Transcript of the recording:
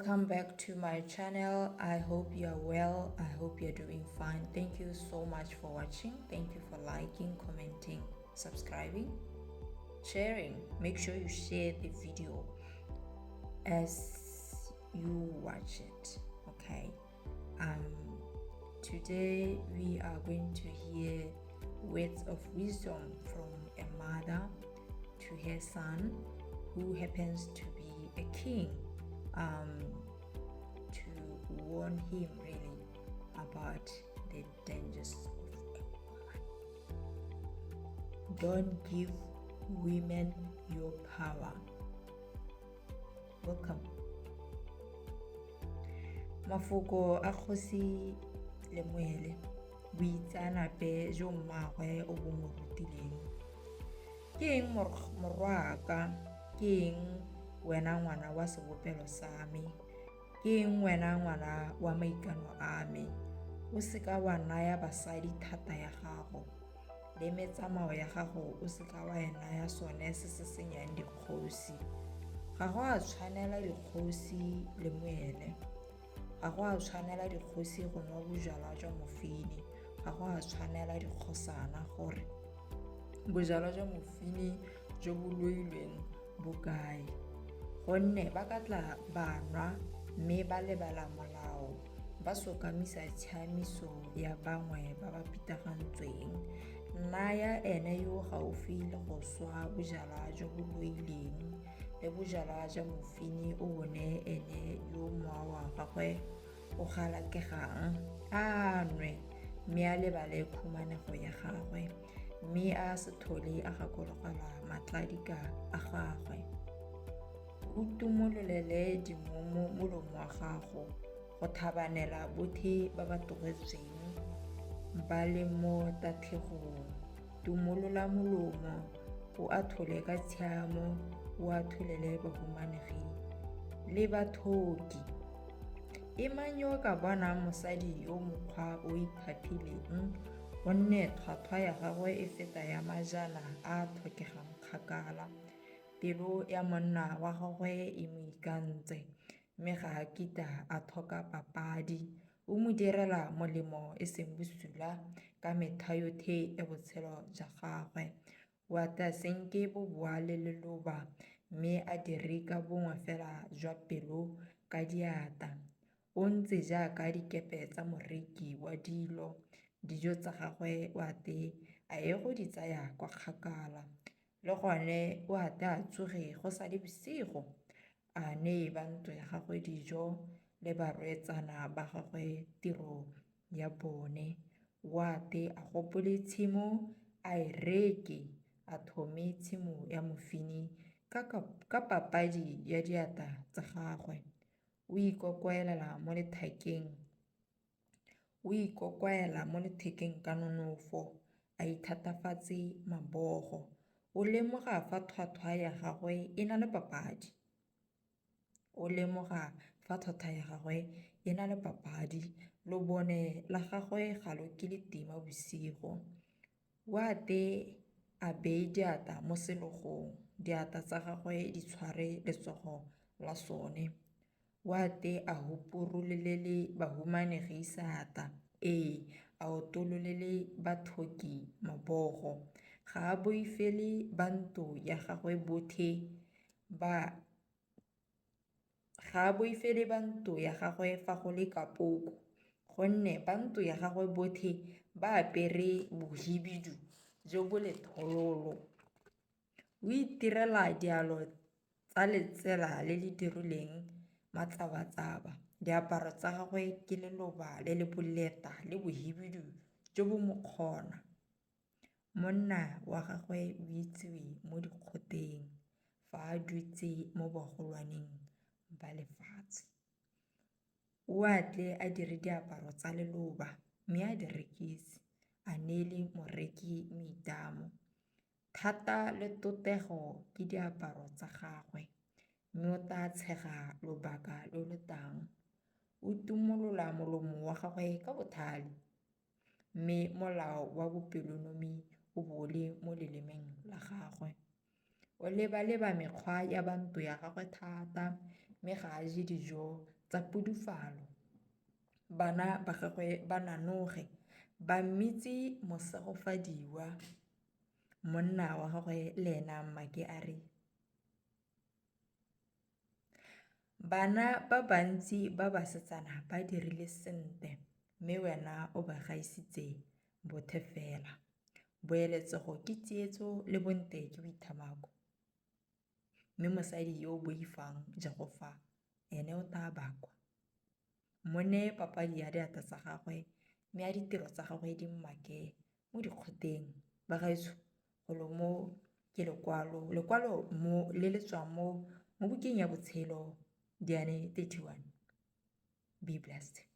Welcome back to my channel. I hope you are well. I hope you're doing fine. Thank you so much for watching. Thank you for liking, commenting, subscribing, sharing. Make sure you share the video as you watch it. Okay. Today we are going to hear words of wisdom from a mother to her son, who happens to be a king, to warn him really about the dangers of a woman. Don't give women your power. Welcome. Mafoko a kgosi Lemuele, boitseanape jo mmaagwe o bo mo rutileng. Ke eng morwaaka? Ke eng wena ngwana wa sebopelo sa me? Ke eng wena ngwana wa maikano a me? O seka wa naya basadi thata ya gago, le metsamao ya gago o seka wa e naya sone se se senyang dikgosi. Ga go a tshwanela dikgosi, Lemuele. Ga go a tshwanela dikgosi go nwa bojalwa jwa mofine. Ga go a tshwanela dikgosana gore bojalwa jwa mofine jo bo loilweng bo kae, gonne ba ka tla ba nwa mme ba lebala molao, ba sokamisa tshiamiso ya bangwe ba ba pitagantsweng. Naya ene yo o gaufi le go swa bojalwa jo bo loileng, le bojalwa jwa mofine o bo neye ene yo mowa wa gagwe o galakegang, a nwe mme a lebale khumanego ya gagwe, mme a se tlhole a gakologelwa matladika a gagwe. O tumololele dimumu molomo wa gago go thabanela botlhe ba ba tlogetsweng ba le mo tatlhegong. Tumolola molomo, o athole ka tshiamo, o atholele bahumanegi le bathoki. E mang yo o ka bonang mosadi yo mokgwa o iphaphileng, gonne tlhwatlhwa ya gagwe e feta ya majana a a tlhokegang kgakala. Pelo ya monna wa gagwe e mo ikantse, mme ga a kitla a tlhoka papadi. O mo direla molemo e seng bosula ka metlha yotlhe ya botshelo jwa gagwe. O a tla senke boboa le leloba, mme a dire ka bongwe fela jwa pelo ka diatla. O ntse jaaka dikepe tsa moreki wa dilo, dijo tsa gagwe o a tle a ye go di tsaya kwa kgakala. Le gone o a tle a tsoge go sa le bosigo, a neye ba ntlo ya gagwe dijo le barweetsana ba gagwe tiro ya bone. O a tle a gopole tshimo, a e reke, a thome tshimo ya mofine ka papadi ya diatla tsa gagwe. O ikokwaelela mo lethakeng, o ikokwaela mo lethekeng ka nonofo, a ithatafatse mabogo. O lemoga fa tlhwatlhwa ya gagwe e na le papadi. O lemoga fa tlhwatlhwa ya gagwe e na le papadi. Lobone la gagwe ga lo ke le tima bosigo. O a tle a beye diatla mo selogong, diatla tsa gagwe di tshware letsogo la sone. O a tle a huporololele bahumanegi seatla, ee, a otololele bathoki mabogo. Ga a boifele ba ntlo ya gagwe botlhe ba ga a boifele ba ntlo ya gagwe fa go le kapoko, gonne ba ntlo ya gagwe botlhe ba apere bohibidu jo bo lethololo. O itirela dialo tsa letsela le le dirilweng matsabatsaba. Diaparo tsa gagwe ke leloba le le boleta le bohibidu jo bo mokgona. Monna wa gagwe o itsiwe mo dikgoteng fa a dutse mo bagolwaneng ba lefatshe. O a tle a dire diaparo tsa leloba mme a di rekise, a neele moreki moitamo. Thata le totego ke diaparo tsa gagwe, mme o tla tshega lobaka lo lo tlang. O tumolola molomo wa gagwe ka botlhale, mme molao wa bopelonomi o bo le mo lelemeng la gagwe. O leba-leba mekgwa ya ba ntlo ya gagwe thata, mme ga a je dijo tsa pudufalo. Bana ba gagwe ba nanoge, ba mmitse mosegofadiwa. Monna wa gagwe le ena a mmake a re, Bana ba bantsi ba basetsana ba dirile sentle, mme wena o ba gaisitse bothe fela. Boeletsego ke tsietso le bonte ke boithamako. Mme mosadi yo o boifang Jehofa ene o tla bakwa. Mo neye papadi ya diatla tsa gagwe, mme a ditiro tsa gagwe di mmake mo dikgoteng. Bagaetsho, golo mo ke lekwalo, lekwalo mo le le tswang mo mo bukeng ya botshelo, Diane 31. Be blessed.